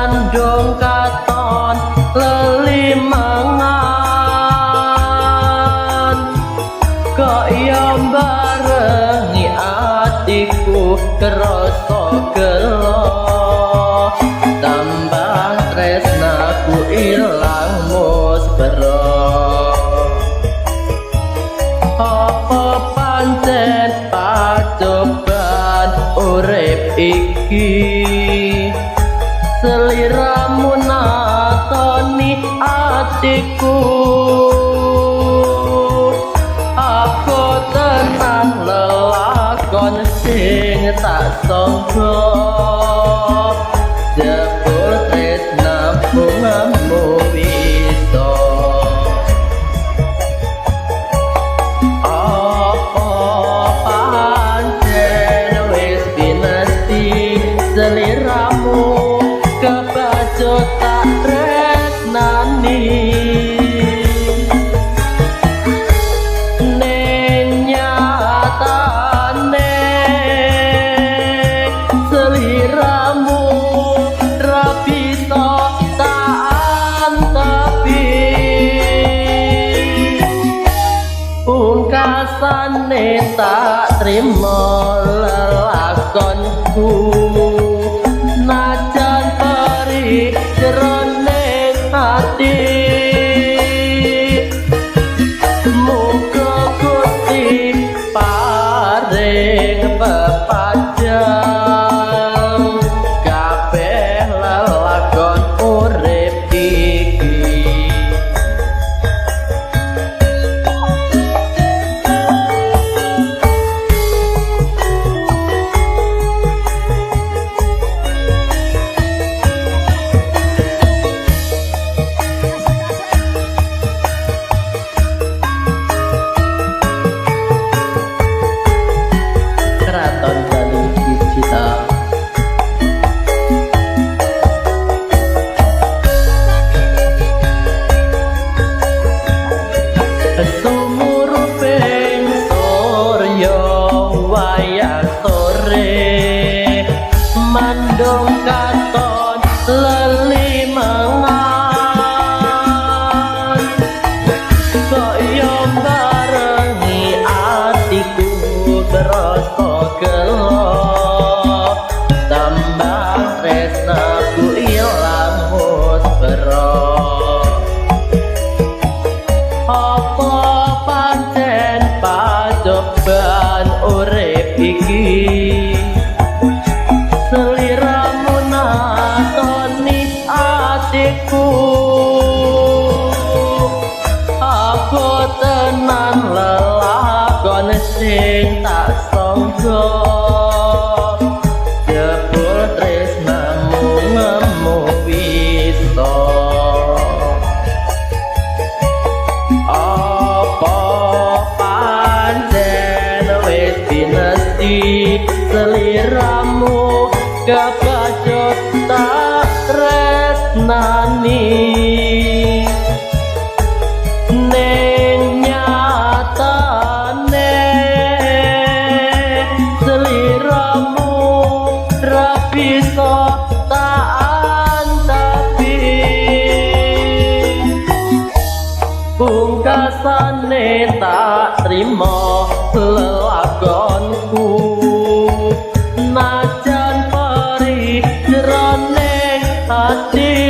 Mandung katon lelimengan, kok yo barengi atiku kerasa gelo, tambah tresnaku ilang muspero. Apa pancen pacoban urip iki, seliramu natoni atiku? Aku tenan lelakon sing tak sangka, jebul tresnamu ngemu bisa. Apa pancen wis pinesti seliramu kebacut tak tresnani? Ning nyatane seliramu ra bisa tak antepi. Pungkasane tak trimo lelakonku, najan perih jroning ati. Muga Gusti paring pepadang kabeh lelakon urip iki. Keraton Bali Digital. Sumuruping surya wayah sore, mandung katon lelimengan, kok yo barengi atiku kerasa gelo, tambah tresnaku ilang muspero. Apa pancen pacoban urip iki, seliramu natoni atiku? Aku tenan lelakon sing tak sangka, jebul tresnamu ngemu wisa. Apa pancen wis pinesti seliramu kebacut tak tresnani? Ning nyatane seliramu ra bisa tak antepi. Pungkasane tak trimo lelakonku, najan perih jroning ati.